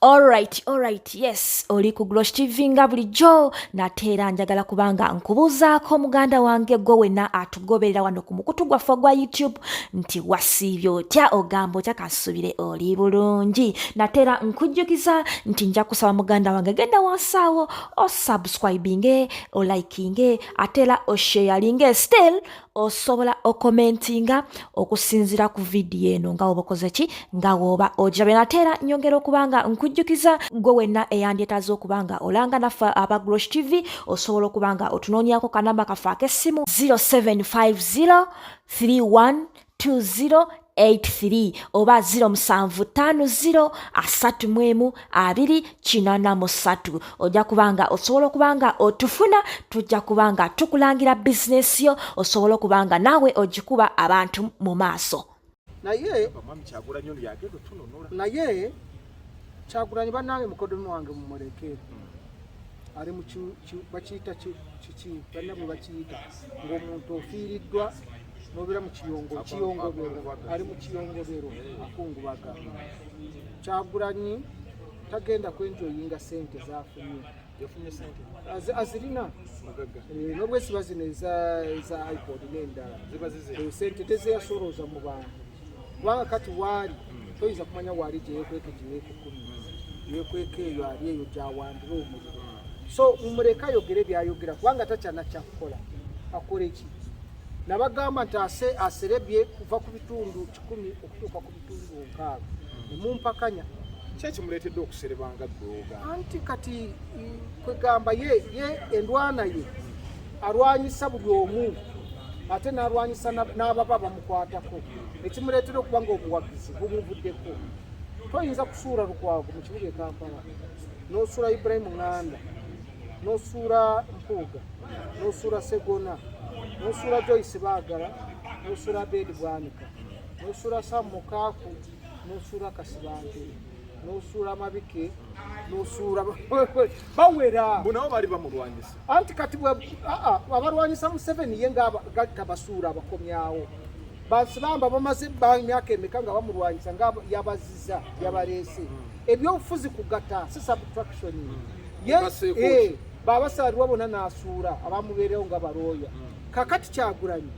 Alright, alright, yes, oli ku Glosh TV nga bulijjo. Nate era njagala kubanga nkubuuzaako muganda wange gwe wenna atugoberera wano ku mukutu gwaffe ogwa YouTube nti wasiibye otya, ogamba otya, kansubire oli bulungi. Nate era nkujjukiza nti nja kusaba muganda wange genda wansi awo osubscribinge, olikinge, ate era osharinge, still osobola okomentinga okusinziira ku vidiyo eno nga woba okoze ki, nga woba ogirabye. Nate era nyongera okuba nga nkujjukiza gwe wenna eyandyetaaze okuba nga olanga naffe aba Glosh TV, osobola okuba nga otunoonyako kanamba kaffe ak'essimu 0750 3120 83 oba 0750 31 283. Ojja kubanga osobola okuba nga otufuna, tujja kuba nga tukulangira bizinesi yo, osobola okuba nga naawe ogikuba abantu mu maaso. Naye Omwami Kyagulanyi ono yagenda otununula. Naye Kyagulanyi bannange, mukodomi wange, mumuleke. Ali mu bakiyita kiki bannabwe bakiyita ng'omuntu ofiiriddwa nobeera mu kiyongo, kiyongobero. Ali mu kiyongobero, akungubaga. Kyagulanyi tagenda kwenjoyinga sente zafunye. Yafunye sente? Azirina. Mugagga. N'obwesiba zino eza iPod n'endala. Ziba zize. Sente tezeyasolooza mu bantu, kubanga kati waali toyinza kumanya waali gyeyekweka, gyeyekukumi yekweka eyo ali eyo gyawandira omuliro. So mumuleke ayogere byayogera, kubanga takyana kyakukola. Akole ki? Nabagamba nti aserebye kuva ku bitundu 100 okutuuka ku bitundu 60, nemumpakanya. Ki ekimuleetedde okuserebanga gwoga? Anti kati kwegamba ye endwana ye alwanyisa buli omu, ate n'alwanyisa n'ababa bamukwatako, ekimuleetera okuba nga obuwagizi bumuvuddeko. Toyinza kusuula Lukwago mu kibuga e Kampala, n'osuula Ibrahimu Nganda, n'osuula Mpuuga, n'osuula Segona, n'osuula Joyce Baagala, n'osuula Abed Bwanika, n'osuula Sam Mukaaku, n'osuula Kasibante, n'osuula Mabike, n'osuula bawera. Mbu nabo baali bamulwanyisa. Anti kati abalwanyisa Museveni ye nga tabasuula, abakomyawo. Basibamba bamaze emyaka emeka nga bamulwanyisa, nga yabaziza, yabaleese. Ebyobufuzi kugatta, si subtraction. Ye Ogasseeko ki? Babasalirwa bonna n'asuula abamubeerewo nga balooya. Kakati Kyagulanyi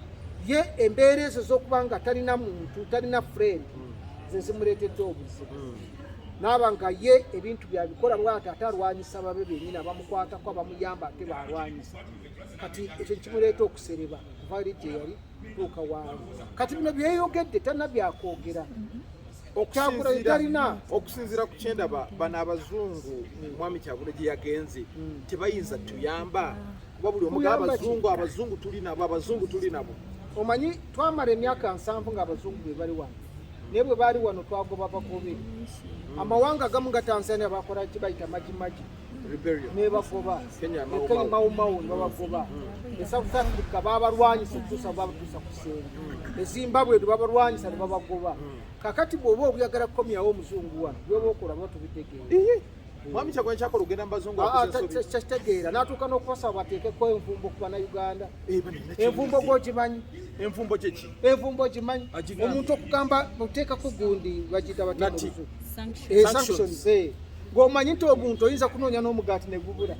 ye embeera ezo z'okuba nga talina muntu, talina friend, ze zimuleetedde obuzibu, naaba nga ye ebintu byabikola bwati, ate alwanyisa babe bennyini abamukwatako, abamuyamba, ate balwanyisa. Kati ekyo kimuleeta okusereba kuva eri gye yali tuuka waali. Kati bino byeyogedde talina byakwogera. Kyagulanyi talina. Okusinziira ku kyendaba, bano abazungu mwami Kyagulanyi gye yagenze tebayinza tuyamba, kuba buli omu Kuyamba ki? abazungu, abazungu tuli nabo, abazungu tuli nabo. Omanyi twamala emyaka 70 nga abazungu be bali wano, naye bwe baali wano twagoba bagobe. Amawanga agamu nga Tanzania bakola ki bayita Majimaji. Rebellion. Nebagoba. Kenya, Mau. Kenya, Mau. Mau Mau nebabagoba. E South Africa babalwanyisa okutuusa babatuusa ku sente. E Zimbabwe nebabalwanyisa nebabagoba. Kakati bw'oba oyagala kukomyawo omuzungu wano, byoba okola ba tubitegeera. Iye. Mwami Kyagulanyi kyakola ogenda mu bazungu akoze ensobi. Kyakitegeera n'atuuka n'okubasaba bateekeko envumbo ku Bannayuganda. Eh, bano nina Envumbo gwogimanyi? Envumbo kyeki? Envumbo ogimanyi? Agigambe. Omuntu okugamba oteekako gundi bagiyita batya mu Nati. Luzungu? Sanction. Sanctions. Sanctions. Ng'omanyi nti omuntu oyinza kunoonya n'omugaati ne gubula,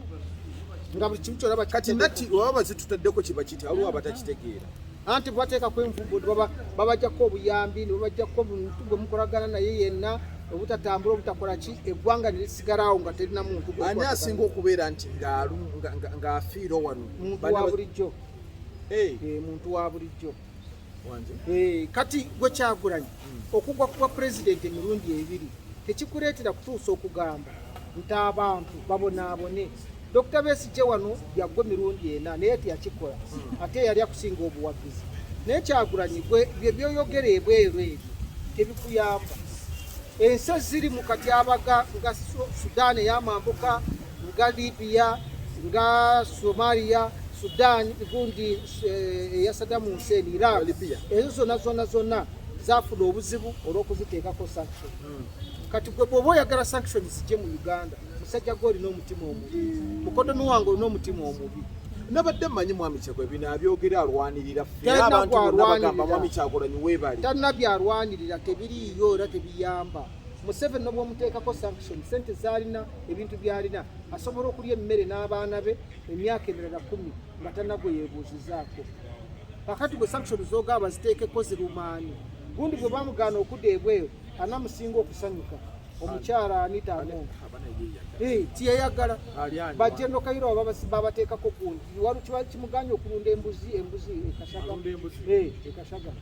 nga buli kimu kyolaba. Kati nati waba bazitutaddeko kiba kiti? Waliwo abatakitegeera. Anti bateekako envumbo, babajjako obuyambi, ne babajjako omuntu gwe mukolagana naye yenna, obutatambula, obutakola ki, eggwanga ne lisigalaawo nga terina muntu gwe Ani mukwatagana. asinga okubeera nti ng'afiirwa wano? Muntu Bani wa bulijjo. Muntu wa bulijjo. Wanje. Kati gwe Kyagulanyi, okugwa kuba pulezidenti emirundi ebiri tekikuleetera kutuusa okugamba nti abantu babonaabone. Dr Besigye wano yagwa emirundi ena, naye teyakikola, ate yali akusinga obuwagizi. Naye Kyagulanyi gwe bye byoyogera ebweru ebyo tebikuyamba. Ensi eziri mu katyabaga nga Sudan ey'amambuka, nga Libya, nga Somalia, Sudan gundi eya Saddam Hussein, Iraq, Libya. Ezo zonna zonna zonna zafuna obuzibu olw'okuziteekako sanction. Kati gwe bw'oba oyagala sanction zijje mu Uganda, musajja gwe olina omutima omubi, mukodomi wange, olina omutima omubi. Nabadde mmanyi mwami Kyagulanyi bino abyogera alwanirira ffe. Talina Abantu bonna bagamba gw'alwanirira. mwami Kyagulanyi weebale. Talina byalwanirira, tebiriiyo era tebiyamba. Museveni nobwomuteekako sanction, sente zalina, ebintu byalina, asobola okulya emmere n'abaana be emyaka emirala 10 nga tanagwe yebuuzizaako. Kakati gwe sanction zogaba ziteekeko zirumaani. Gundi bwe bamugaana okudda ebweru, anamusinga okusanyuka omukyala Anita Among. Tiyeyagala bajeno Kairo babateekako gundi wali kiba kimuganye okulunda embuzi ekashaga. Ekashaga.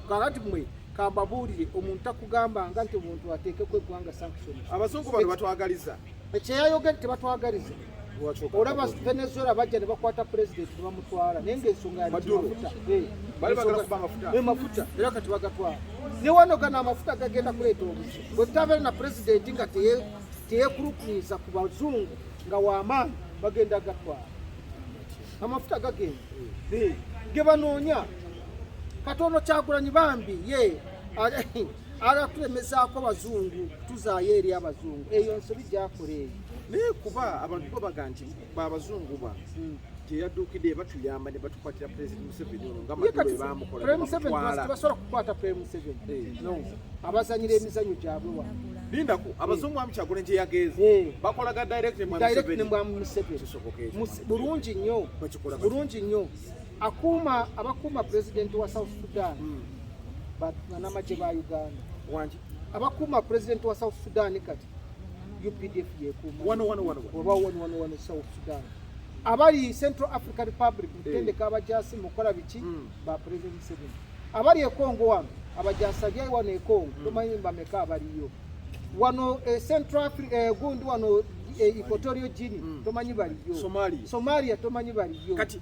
Kakati mwe kambabuulire, omuntu takugambanga nti omuntu ateekeko eggwanga sanctions. Abazungu bano batwagaliza. Ekyeyayogedde tebatwagaliza. Olaba Venezuela bajja ne bakwata president ne bamutwala, naye ng'ensonga yali mafuta. Mafuta era kati bagatwala ne wano. Gano amafuta gagenda kuleeta obuzibu bwe tutabeera na president nga teyekulukiriza ku bazungu nga w'amaanyi. Bagenda gatwala amafuta, gagenda ge banoonya. Katono Kyagulanyi bambi ye alatulemezaako abazungu, tuzaayo eri abazungu. Eyo nsobi gyakola eyo. Naye kuba abantu bo baga nti babazungu ba teyadduukidde batuyamba ne batukwatira President Museveni ono nga Maduro bamukola. Tebasobola kukwata President Museveni. No, abazanyira emizanyo gyabwe wa. Lindako, abazungu amu Kyagulanyi gye yagenze bakolaga direct ne mwami Museveni. Bulungi nnyo, bulungi nnyo. Akuuma, abakuuma president wa South Sudan banamagye ba Uganda. Wangi. Abakuuma president wa South Sudan kati UPDF yekuuma. Wano wano wano. Oba wano wano wano South Sudan, abali Central African Republic mutendeka abajasi mukola biki ba President Museveni. Abali e Congo wano, abajasi ali wano e Congo, tomanyi bameka abaliyo wano Central Africa, gundi wano Equatorial Guinea, tomanyi baliyo. Somalia. Somalia tomanyi baliyo. Kati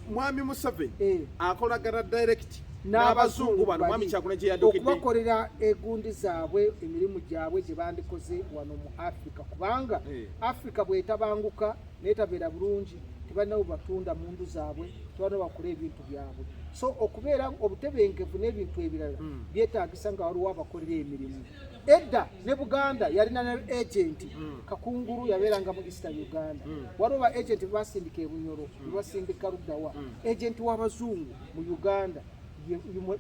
mwami Museveni akolagana direct n'abazungu bano mwami Kyagulanyi gye yaddukidde okubakolera egundi zaabwe, emirimu gyabwe gye bandikoze wano mu Africa, kubanga Africa bwetabanguka netabeera bulungi, tebalina bwe batunda mundu zaabwe, tebalina bakola ebintu byabwe. So okubeera obutebenkevu n'ebintu ebirala byetaagisa nga waliwo abakolera emirimu. Edda ne Buganda yalina ne agent. Kakungulu yabeeranga mu Eastern Uganda. Waliwo ba agent basindika ebunyoro, basindika luddawa. Agent w'abazungu mu Uganda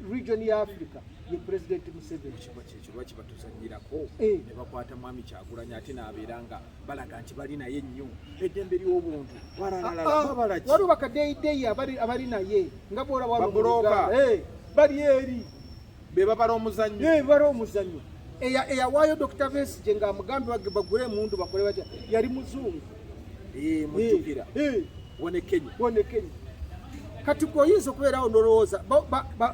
region ya Africa ye President Museveni. Kyekyo lwaki batuzanyirako ne bakwata mwami Kyagulanyi, ate n'abeera nga balaga nti bali naye nnyo, eddembe ly'obuntu balalala? Waliwo bakadeyideyi abali naye nga bwolaba wano mu Babuloka. Uganda. Bali eri. Be babala omuzannyo. Bali omuzannyo. Eyawaayo Dr Besigye ng'amugambye bagule emundu bakole batya yali muzungu. Mujjukira wone Kenya. Wone Kenya. Kati gwe oyinza okubeerawo nolowooza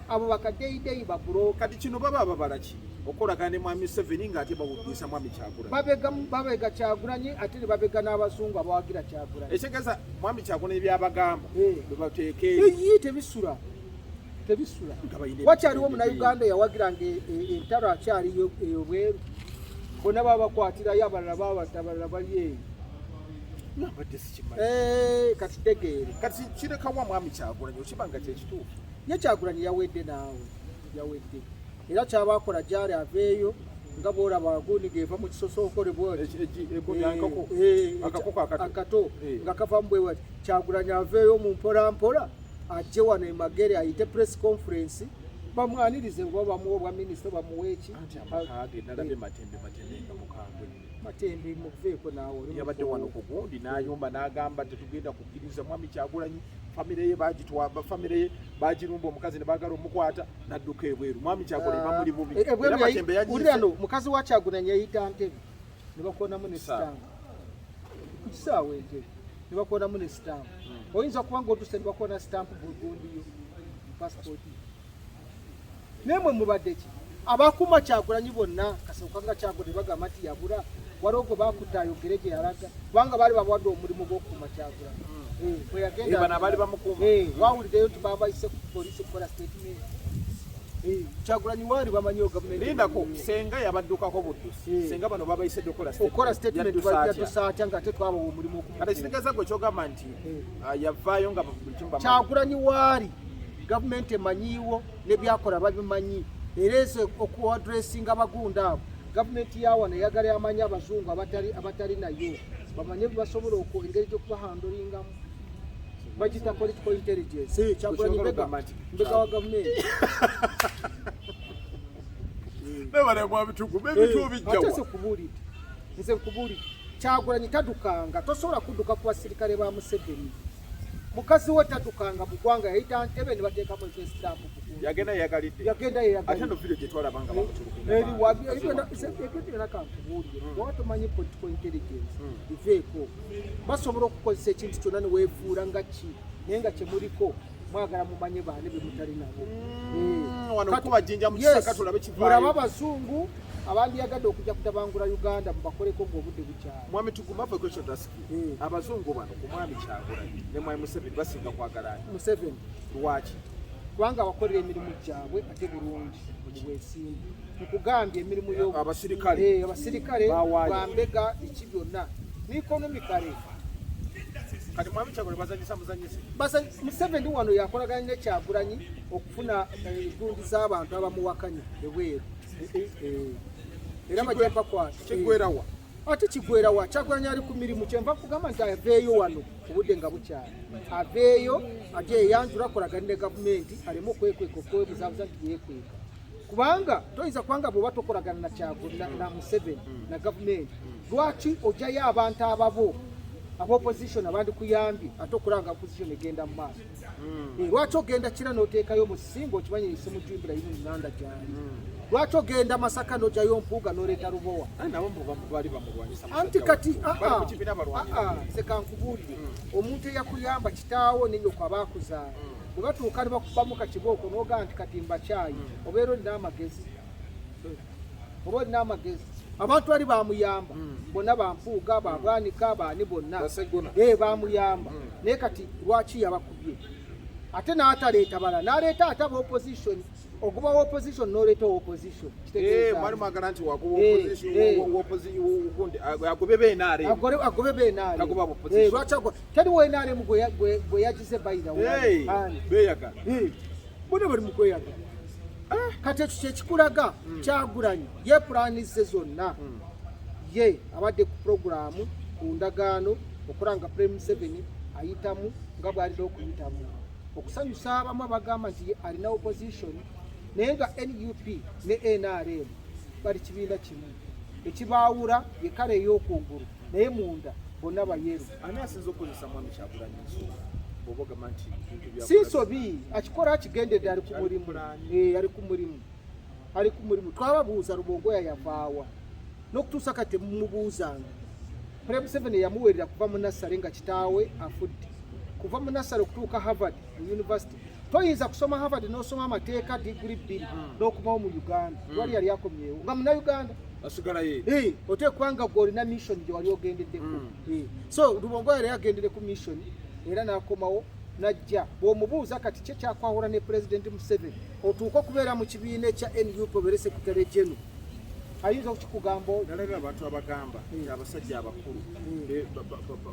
abo bakadeyideyi babuloka. Kati kino baba babala ki okolagana ne mwami Museveni ng'ate bawuddisa mwami Kyagulanyi? Babega Kyagulanyi, ate ne babega n'abazungu abawagira Kyagulanyi. Ekitegeeza mwami Kyagulanyi byabagamba bebateeka eri. Eyi, tebisula, tebisula. Nga balina Wakyaliwo omunauganda yawagiranga entalo akyaliyo ebweru, bonna babakwatirayo, abalala babatta, abalala bali eyo. Nabadde sikimanyi. Kati tegeere. Kati kirekawa mwami Kyagulanyi okiba nga kyekituufu? Ye Kyagulanyi yawedde naawe, yawedde. Era kyabakola gyali aveeyo nga bwolaba gundi ng'eva mu kisosonkole bwoti. Enkoko. Akakoko akato. Akato nga kavamu bwe bati. Kyagulanyi aveeyo mu mpola mpola, ajje wano e Magere ayite press conference, bamwanirize oba bamuwe obwa minisita, bamuwe eki. Anti amaka ge nalabye Matembe, Matembe nga mukambwe. Matembe muveeko naawe, oli Yabadde mufu. wano ku gundi n'ayomba n'agamba tetugenda kukkiriza mwami Kyagulanyi, famire ye bagitwamba, famire ye bagirumba, omukazi ne baagala omukwata n'adduka ebweru. Mwami Kyagulanyi bamuli bubi. Ebweru Era Matembe yagiise. Wulira no mukazi wa Kyagulanyi yayita Ntebe ne bakonamu ne sitampu ku kisaawe Entebe, ne bakonamu ne sitampu. Oyinza okuba nga otuse ne bakona sitampu bugundiyo pasipooti. Naye mwe mubadde ki? Abakuuma Kyagulanyi bonna kasooka nga Kyagulanyi bagamba nti yabula, waliwo gwe bakutte ayogere gye yalaga, kubanga baali babawadde omulimu gw'okukuuma Kyagulanyi. Bwe yagenda Eh, bano abaali bamukuuma. Wawuliddeyo nti babayise ku poliisi okukola statement. Kyagulanyi waali bamanyiwo gavumenti. Lindako, senga yabaddukako buddusi. Senga bano babayise dde okukola okukola statement, yaddusa atya? Yaddusa atya nga ate twabawa omulimu Kati okumukuuma? kitegeeza gwe kyogamba nti yavaayo nga buli kimu bamanyi. Kyagulanyi waali gavumenti emanyiiwo, nebyakola babimanyi, era ezo okuadressinga bagunda abo gavumenti yawano eyagala amanyi abazungu abatali nayo bamanye bwebasobola engeri gyokubahandolingamu, bagita political intelligence. Kyagulanyi Okyogera mbega ogamba nti mbega wa gavumenti. Nebale mwami Tuguma, ebintu obijjawa? Ate nze nkubuulidde, nze nkubuulidde, Kyagulanyi tadukanga, tosobola kudduka ku basirikale ba Museveni. Mukazi we tadukanga mu ggwanga, yayita Ntebe ne bateekamu ezesitaapu. Yagenda yeyagalidde. Yagenda yeyagalidde. Ate no video gye twalaba nga bamutulugunya. Eri wabi, eri byonna, ebyo byonna kankubuulire. Bw'oba tomanyi political intelligence, biveeko. Basobola okukozesa ekintu kyonna ne weefuula nga ki, naye nga kye muliko mwagala mumanye baani be mutali nabo. Wano Kati- kuba jjinja mu Yes, kisaka tulabe kivaayo. mulabe abazungu abandiyagadde okujja kutabangula Uganda, mubakoleko ng'obudde bukyali. Mwami Tuguma, for question to ask you. Abazungu bano ku mwami Kyagulanyi ne mwami Museveni basinga kwagala ani? Museveni. Lwaki? Kubanga abakolera emirimu gyabwe ate bulungi mu bwesimbu. Nkugambye emirimu yo Abasirikale. Abasirikale, Bawaayo. bambega, biki byonna. Ni economically. Kati mwami Kyagulanyi bazanyisa muzanyise. Museveni wano yakolagana ne Kyagulanyi okufuna gundi z'abantu abamuwakanya ebweru. Era bajja bakwata. Kigwerawa? Ate kigwerawa? Kyagulanyi ali ku mirimu, kyenva kugamba nti aveeyo wano obudde nga bukyali. Aveeyo ate yeyanjula akolagane ne gavumenti, aleme okwekweka okwebuzaabuza nti yeekweka. Kubanga toyinza, kubanga bw'oba tokolagana na Kyagulanyi na Museveni na gavumenti, lwaki ojjayo abantu ababo aba opposition abandi kuyambye ate okulanga opposition egenda mu maaso? Lwaki ogenda Kira n'oteekayo Musinga, okimanyi Ssemujju Ibrahim Nanda gyali? Lwaki ogenda Masaka n'ojjayo Mpuuga n'oleeta Lubowa? Aye nabo mbu baali bamulwanyisa Anti musajja kati we. Bali mu kibiina balwanyisa. Nze kankubuulire, omuntu eyakuyamba, kitaawo ne nyoko abaakuzaala, bwe batuuka ne bakubamu kakibooko n'ogamba nti kati mbakyayi, obeera olina amagezi? Oba olina amagezi? Abantu bali bamuyamba bonna, bampuuga, babwanika, baani bonna. Baseggona. Bamuyamba, naye kati lwaki yabakubye ate n'ataleeta bala, n'aleeta ate aba opposition? Oguba wa opposition n'oleeta opposition. Kitegeeza Mwali ki? mwagala nti wakuba opposition, gundi, agobe be NRM. Agobe be NRM. Tagoba opposition. Lwaki teri wa NRM gwe yagize bayira? Ani? Beeyagala. Bonna bali mu kweyagala. Kati ekyo kyekikulaga Kyagulanyi ye pulaani ze zonna, ye abadde ku puroguramu, ku ndagaano, okulanga President Museveni ayitamu nga bw'alina okuyitamu okusanyusa abamu abagamba nti ye alina opposition, naye nga NUP ne NRM bali kibiina kimu, ekibaawula ye kale ey'okungulu, naye munda bonna bayeru. Ani asinza okukozesa mwami Kyagulanyi ensonga bw'oba ogamba nti ebintu bya Si nsobi, akikola akigendedde, ali ku mulimu. Pulaani. Ali ku mulimu, ali ku mulimu. Twababuuza Rubongoya yavaawa, n'okutuusa kati temumubuuzanga. President Museveni yamuweerera kuva mu nursery nga kitaawe afudde, kuva mu nursery okutuuka Harvard mu university. Toyinza kusoma Harvard n'osoma amateeka diguri 2 n'okumawo mu Uganda. Lwali yali akomyewo nga Munnayuganda. Asigala ye. Oteekwa kubanga gwe olina mission gye wali ogendeddeko. So Rubongoya yali agendere ku mission era n'akomawo najja. Bw'omubuuza kati kye kyakwawula ne President Museveni otuuke okubeera mu kibiina ekya NUP, obeere secretary general, ayinza okukikugamba oyo? Nalabye abantu abagamba nti abasajja abakulu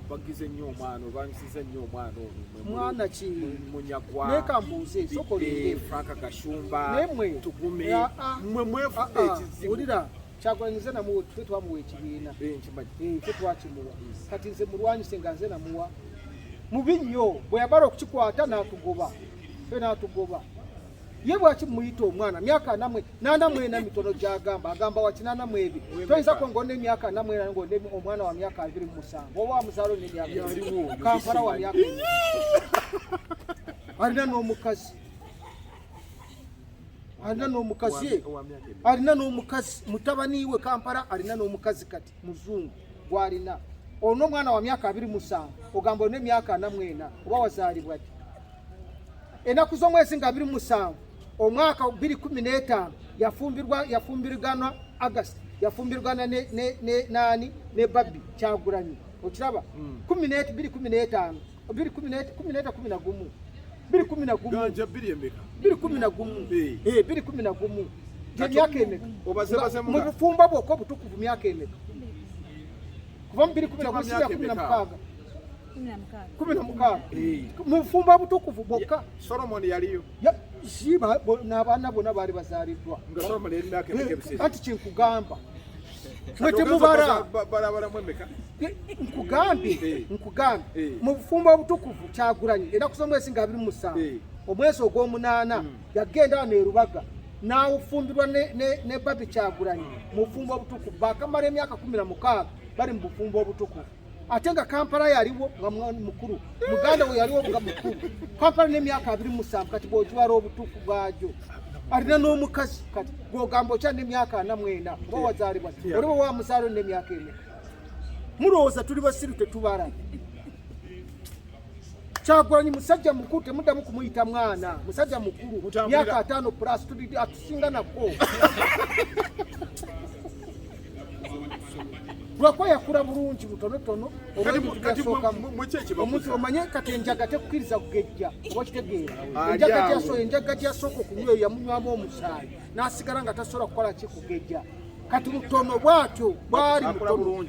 bagize nnyo omwana, banyusiza nnyo omwana ono. Mwana ki? Munyagwa. Naye kambuuze, sooka olinde. Bidde, Frank Gashumba. Naye mmwe Tugume. Mmwe mwefudde ekizibu. Wulira, Kyagulanyi nze namuwa, ffe twamuwa ekibiina. Nkimanyi. Ffe twakimuwa. Kati nze mulwanyise nga nze namuwa? Mubi nnyo. Bwe yamala okukikwata n'atugoba, ffe n'atugoba. Ye bwaki muyita omwana? Myaka 44 mitono gyagamba, agamba wa 82. Toyinza ko ng'olina emyaka 44 ng'olina omwana wa myaka 27, oba wamuzaala olina emyaka Yaliwo oyo. Kampala wa myaka 4, alina n'omukazi, alina n'omukazi. Wa myaka emeka? Alina n'omukazi, mutabani we Kampala alina n'omukazi kati muzungu gwalina. Olina omwana wa myaka 27, ogamba olina emyaka 44, oba wazaalibwa ddi? Ennaku z'omwezi nga 27 omwaka 2015 yafumbirwa, yafumbirganwa August, yafumbirgana ne nani, ne Barbie Kyagulanyi. Okiraba, 2015, 2014, 11, 2011. Ganja bbiri emeka? 2011. 2011. Gye myaka emeka? Obaze Mu muga. bufumbo bwokka obutukuvu myaka emeka? Kuva mu 2011 Myaka sira kumi na emeka? mukaaga. 16. 16. Mu bufumbo obutukuvu bwokka. Solomon yaliyo? N'abaana bonna baali bazaaliddwa. Nga Solomon yali myaka emeka ebiseera? Anti kinkugamba, mwe temubala. Balabalamu emeka? Nkugambye, nkugambye, mu bufumbo obutukuvu Kyagulanyi ennaku z'omwezi nga 27 omwezi ogw'omunaana yagenda wano e Rubaga. N'afumbirwa ne Barbie Kyagulanyi mu bufumbo obutukuvu, bakamala emyaka 16 bali mu bufumbo obutukuvu, ate nga Kampala yaliwo nga mukulu, muganda we yaliwo nga mukulu. Kampala n'emyaka 27 kati bw'ogiwala obutuufu bwagyo alina n'omukazi. Kati gw'ogamba okya n'emyaka 44 oba wazaalibwa oliba wamuzaalo n'emyaka emeka? Mulowooza tuli basiru, tetubala. Kyagulanyi musajja mukulu, temuddamu kumuyita mwana, musajja mukulu, myaka 50 plus tuli atusinga nako, lwakuba yakula bulungi butonotono. Omuntu omanye kati enjaga tekukkiriza kugejja, oba kitegeera enjaga gyasooka okunywa eyo yamunywamu omusaayi n'asigala nga tasobola kukola ki kugejja. Kati mutono bwatyo bwali mutono.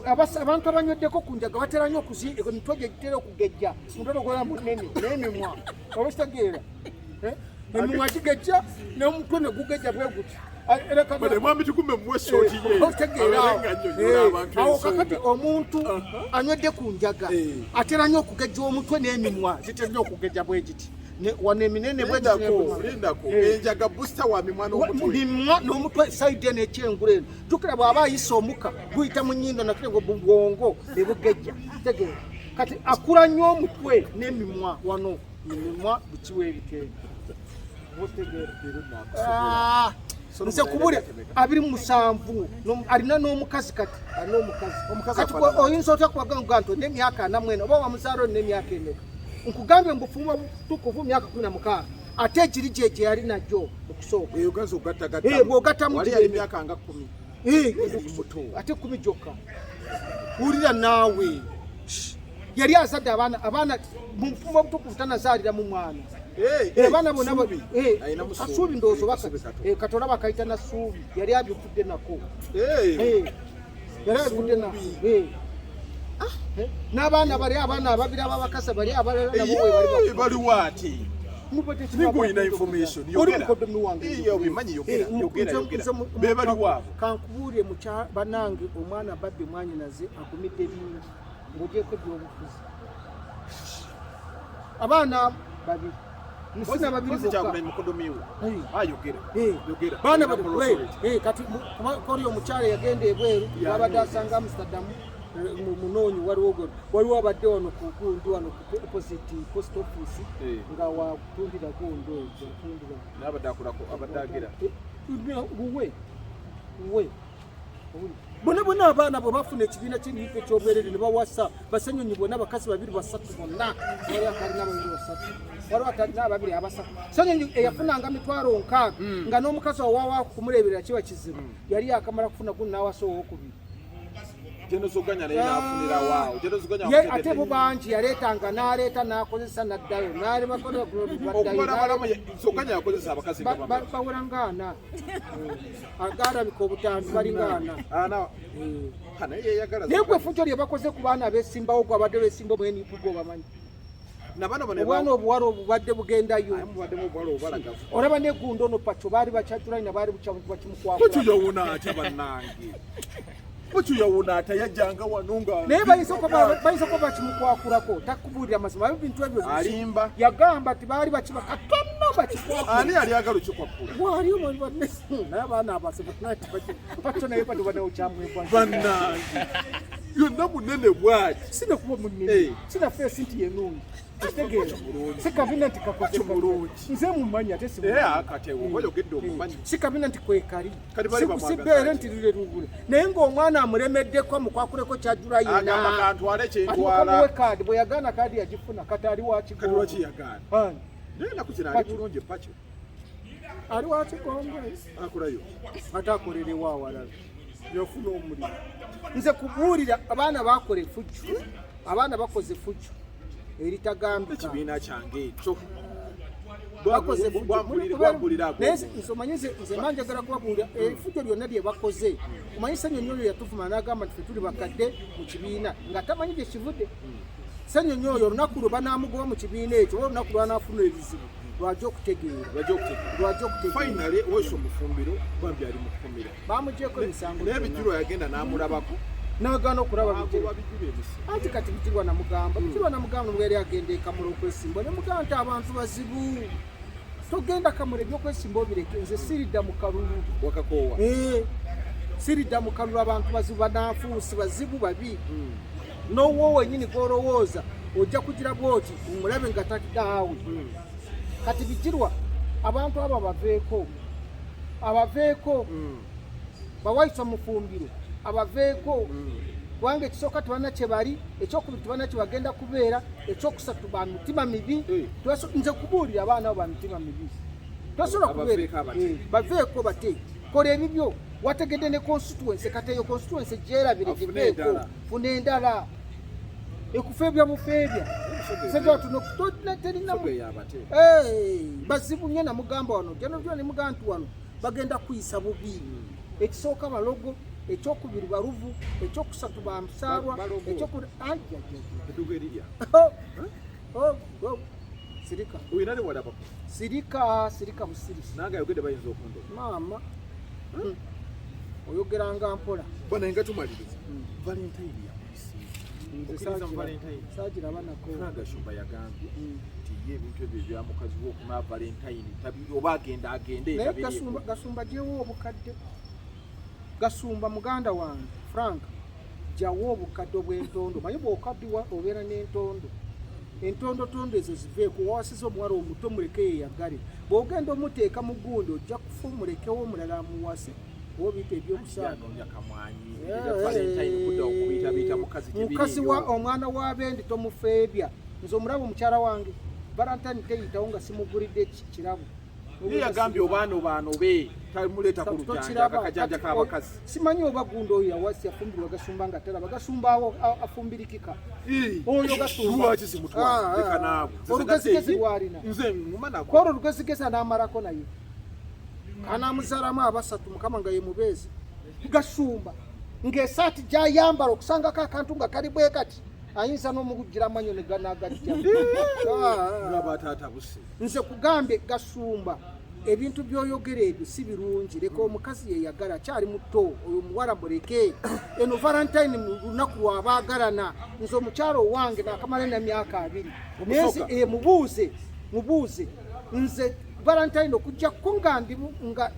Abantu abanyweddeko ku njaga batera nnyo emitwe gye gitera okugejja, omutwe gwala munene n'emimwa, oba kitegeera emimwa gigejja n'omutwe ne gugejja bwe guti. Awo kakati omuntu anywedde ku njaga atera nnyo okugejja omutwe n'emimwa zitera nnyo okugejja bwe giti wano eminene. Bw'enjaga booster wa mimwa n'omutwe, n'omutwe side eno ekyengulu eno. Jjukira bw'aba ayisa omuka guyita mu nnyindo nakire ngo bwongo ne bugejja, tegeera. Kati akula nnyo omutwe n'emimwa wano, emimwa bukiwa ebiteega. Nze kubule 27 alina n'omukazi, kati alina omukazi. Kati oyinza otya kubagamba nti olina emyaka 44 oba wamuzaala olina emyaka emeka? Nkugambye mu bufumbo butukuvu myaka 16, ate egiri gye gye yali nagyo okusooka. Bw'ogattamu emyaka nga 10. Ate 10 gyokka, wulira naawe, yali azadde abaana, abaana mu bufumbo obutukuvu tanazaaliramu mwana. Abaana bonna Kasuubi ndowooza kati olaba akayita na Suubi, yali abivudde nako, yali abivudde nako. N'abaana bali, abaana ababiri ababakasa bali abalala nabo we baliwo ati. Ninga information. Oli mukodomi wange. Obimanyi, yogera, yogera, yogera. Be baliwo abo. Kankubuulire mukya banange, omwana Babbi mwanyinaze agumidde bingi ng'ogyeko ebyobufuzi. Abaana babiri musina babiri bokka. Mukodomi we ayogera, yogera. Baana babiri kati koli omukyala yagenda ebweru wabadde asanga Amsterdam munoonyi, waliwo waliwo abadde wano ku gundi wano ku opposite post office nga wakutundira gundi oyo watundira. N'abadde akolako, abadde agira. Wuwe wuwe bonna bonna abaana bwe bafuna ekibiina ky'enyigo ekyobwerere ne bawasa basenyonyi bonna bakazi babiri basatu bonna, waliwo atalina babiri basatu, waliwo atalina ababiri abasatu. Senyonyi eyafunanga 60,000 nga n'omukazi owawa kumuleberera kiba kizibu, yali akamala kufuna guno n'awasa owokubiri. Jenosoganya naye n'afunira waawo. Ye ate bo bangi yaleetanga n'aleeta n'akozesa n'addayo n'alebakola. Yakozesa abakazi. Bawera ngaana agalabika obutambi balingaana. Naye gwe efujjo lye bakoze ku baana abeesimbawo, gwe abadde beesimba omwenipu gwe obamanyi, obwana obuwala obubadde bugendayo, olaba negundo ono paco baali bakyajulanyina baali bakimukwakuyawona atya bannange, bwekyo ata yajjanga wano nga naye bayinza okuba bakimukwakulako, takubuulira mazima ebintu ebyo. Alimba. Yagamba ti baali bakiba katono bakikwakula. Ani yali agala okikwakkula? Wali naye abaana abaspaco naye bano banawo kyamwebwa. Bannange, yonna munene bwati. Sinakuba munene, sina face nti yenungi, kitegeera si kabina nti kakoze bulungi. Nze mumanyi ate si kati oba oyogedde omumanyi. Si kabina nti kwekali, si beere nti lule lugule, naye ng'omwana amulemeddeko amukwakuleko kyajula. Yenna kantwale kyentwala. Kaadi bwe yagaana, kaadi yagifuna, kati ali wakigongo. Lwaki yagaana? Naye enaku zino ali bulungi paco. Ali wakigongo. Akolayo. Ate akolerewo awalala yafuna omulimu. Nze kubuulira, abaana bakola efujju, abaana bakoze efujju eritagambika. Ekibiina kyange ekyo. Bakoze nze omanyi nze mba njagala kubabuulira efujjo lyonna lye bakoze. Omanyi Ssenyonyi oyo yatuvuma n'agamba nti fe tuli bakadde mu kibiina nga tamanyi gye kivudde. Ssenyonyi oyo olunaku lwe banaamugoba mu kibiina ekyo oba olunaku lwanaafuna ebizibu lwajja okutegeera. Lwajja okutegeera. Lwajja okutegeera. Finally wesa omufumbiro bambi ali mu kkomera. Bamugyeko emisango. N'ebijulwa yagenda n'amulabako. Nagaana okulaba Bijulwa emisi. Anti kati Bigirwa namugamba, Bigirwa namugamba nobwe yali agenda ekamula okwesimba, nemugamba nti abantu bazibu. Togenda kamula ebyokwesimba obireke, nze siridda mu kalulu. Wakakoowa. Eh, siridda mu kalulu, abantu bazibu, bananfuusi bazibu babi. N'owwo wenyini gw'olowooza ojja kugira bwoti omulabe nga tatidaawe. Kati Bigirwa, abantu abo abaveeko, abaveeko. Bawaiswa Mufumbiro abaveeko, kubanga ekisooka tebalina kye bali, ekyokubiri tebalina kye bagenda kubeera, ekyokusatu ba mitima mibi. Nze kubuulira, abaana abo ba mitima mibi, tosobola kubeera. Abaveeko abate. Eh, baveeko bate, kola ebibyo. Wategedde ne constituency, kati eyo constituency gyerabire. Afune Giveeko. endala. Funa endala ekufeebya bufeebya. Sajja tuno terina. Soga yabate. Bazibu nnyo. Namugamba wano janojula, nemugamba nti wano bagenda kuyisa bubi. Ekisooka balogo, ekyokubiri baluvu, ekyokusatu bamusaalwa. Balogo. Ekyokubiri ajajjaja. Edduga erirya. Sirika. Oyo nale walabako. Sirika, sirika busirisi. Nange ayogedde bayinza okundoga. Maama, oyogeranga mpola. Bwana, nga tumaliriza, Valentine yakulisiiza. Nze Okkiriza mu Valentine? Saagiraba nako. Frank Gashumba yagambye nti ye ebintu ebyo ebya mukazi we okumala Valentine oba agenda agende. Naye tabiriiko. Gasumba, Gasumba gyewo obukadde. Gasumba muganda wange Frank, jawo obukadde obw'entondo. Manyi bw'okaddiwa obeera n'entondo, entondotondo ezo ziveeko. Wawasiza omuwala omuto, muleke yeyagale. Bw'ogenda omuteeka mu gundi ojja kufa, omulekewo omulala amuwase oba obiyita ebyokusaaga. Yanoonya kamwanyi. Ebya Valentine kudda okubiitabiita mukazi Mukazi wa tebiriiyo. omwana w'abendi tomufeebya. Nze omulaba omukyala wange, Valentine teyitawo nga simugulidde kirabo. Ye yagambye obaana obaanobe tamuleeta ku lujanja. Tokiraba. Akakajanja Kati k'abakazi. Simanyi oba gundi oyo yawasi yafumbirwa Gasumba nga talaba Gasumba awo afumbirikika oyo Gasumba. Lwaki simutwala? Ah, Leka ah. naawe. Olugezigezi lwalina. Nze nguma nagwo. Kwolwo olugezigezi anaamalako naye anamuzaalamu abasatu, Mukama nga ye mubeezi. Gasumba ng'esaati gyayambala okusangako akantu nga kali bwe kati, ayinza n'omugugira amanyo ne ganagajja. Nga bataata buse. Nze kugambye Gasumba, ebintu by'oyogera ebyo si birungi. Leka omukazi yeyagala, akyali muto oyo omuwala, muleke. Eno Valentine mu lunaku lwabaagalana. Nze omukyalo owange nakamala nemyaka 20 naye Omusoga. mubuuze, mubuuze. Nze Valentine okujjako nga ndi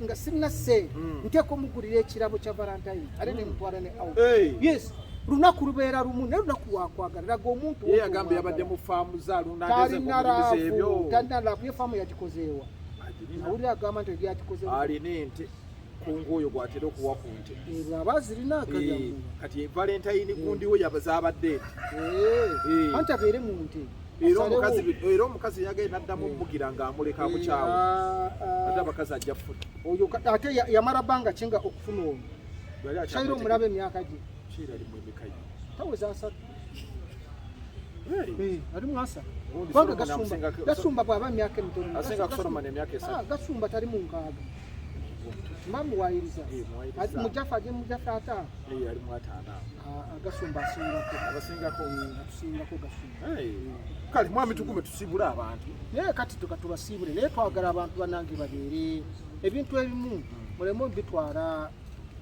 nga sirina ssente, nteeka omugulira ekirabo kya Valentine ate nemutwala ne out. Hey. Yes, lunaku lubeera lumu naye lunaku lwakwagala. Laga omuntu Ye yagambye yabadde mu faamu za alunda talina ngeze ebyo. love, talina love. Ye faamu yagikozeewa? Agirina. Awulira agamba nti yagikozeewa. Alina ente, kungu oyo gwatera okuwa ku nte. Aba azirina. Akalya. Kati Valentine gundi we yabazabadde ente. Anti abeere mu nte. Era Asalewo. omukazi, era omukazi yagenda naddamu omugira ng'amuleka amukyawe. Ate abakazi ajja kufuna. Oyo ate yamala bbanga ki nga okufuna ono? Yali Kyayira omulaba emyaka gye. Kyira ali mu emeka ye? Taweza 30. Hey. Ali mu 30. Gundi Kubanga Solomon Gasumba Gasumba bw'aba emyaka emitono Asinga ku Solomon emyaka 3. Ah, Gasumba tali mu 60, mba muwayiriza. Eh, muwayiriza. Mujafa aje mujafa 50. Eh, ali mu 50. Ah, ah, Gasumba asingako. Abasingako. Atusingako Gasumba. Hey. Kale mwami, tugume tusibule abantu. Naye kati tuka tubasiibule, naye twagala abantu banange babeere ebintu ebimu muleme bitwala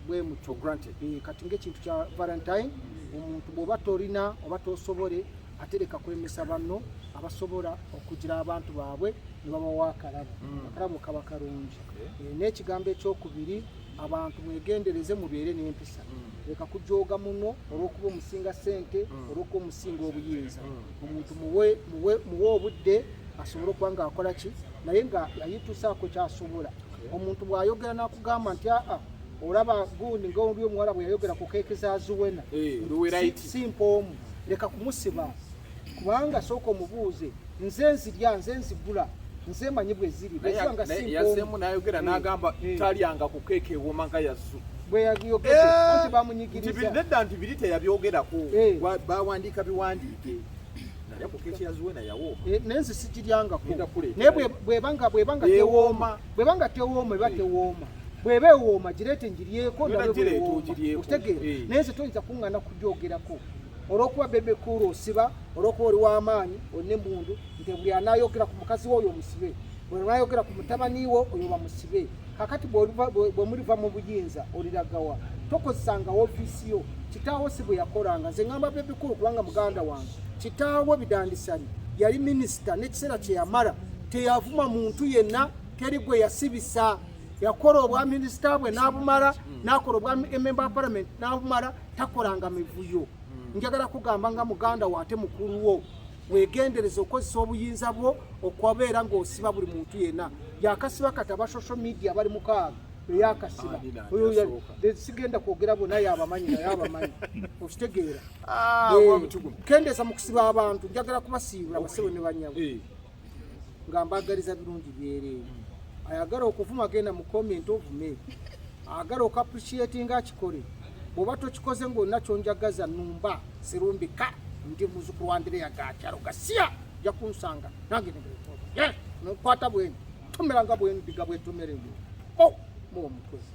bwe mutyo. For granted. Eh, kati ng'ekintu kya Valentine, omuntu bw'oba tolina oba tosobole, ate leka kulemesa banno abasobola okugira abantu baabwe ne babawa akalabo. Akalabo kaba kalungi. Eh, n'ekigambo ekyokubiri, abantu mwegendereze, mubeere n'empisa. Leka kujooga muno olw'okuba omusinga ssente, olw'okuba omusinga obuyinza. Omuntu muwe obudde asobole okuba ng'akola ki, naye nga yayitusaako kyasobola. Omuntu bw'ayogera n'akugamba nti aa olaba gundi ngaoli omuwala bwe yayogera ku keeke za Zuwena, Eh, Luweraiti. si mpoomu, leka kumusiba, kubanga sooka omubuuze, nze nzirya, nze nzigula, nze manyi bwe ziri. Bwe ziba nga si mpoomu. Yaseemu n'ayogera n'agamba talyanga ku keeke ewooma nga yazzu. Bwe yayogedde anti Nti bamunyigiriza. Nedda, nti biri teyabyogerako. Bawandiika biwandiike, nalya ku keeke ya Zuwena yawooma. Eh, naye nze sigiryangako. Ngenda kuleetera. Naye bweba nga Ewooma. tewooma, bweba nga tewooma, eba tewooma. Bweba ewooma gireete ngiryeko. Yona Ndabe gireete bwewooma. ogiryeko. Okitegeera? Naye nze toyinza kuŋŋaana kugyogerako olw'okuba Bebe Cool osiba, olw'okuba oli w'amaanyi, olina emundu, nti buli anaayogera ku mukazi we oyo omusibe, buli anaayogera ku mutabani wo oyo bamusibe. Kakati bwe muliva mu buyinza oliragawa? Tokozesanga ofiisi yo. Kitaawo si bwe yakolanga. Nze ŋŋamba Bebe Cool kubanga muganda wange, kitaawe Bidandisali yali minisita n'ekiseera kye yamala. Teyavuma muntu yenna, teri gwe yasibisa. Yakola obwa minisita bwe n'abumala, n'akola obwa member wa parliament n'abumala, takolanga mivuyo. Njagala kugamba nga muganda wo ate mukulu wo, wegendereza okozesa obuyinza bwo okubeera ng'osiba buli muntu yenna. Yakasiba kati aba social media bali 6 eyakasiba. Ani nani Oyo asooka? Sigenda kwogera bonna, yabamanyi naye abamanyi, okitegeera? Ah, Eh, Kiguma. Kendeeza mu kusiba abantu. Njagala kubasiibula, basebo ne banyabo, nga mbagaliza birungi byereere. Ayagala okuvuma, genda mu comment ovume. Ayagala okuappreciatinga, akikole. Bw'oba tokikoze ng'olina kyonjagaza, numba sirumbika. Ndi muzukulu wa Andereya Gakyalo gasiya, ja kunsanga nange nokwata bweni tomeranga bweni diga bwetomere oh muwo mukozi.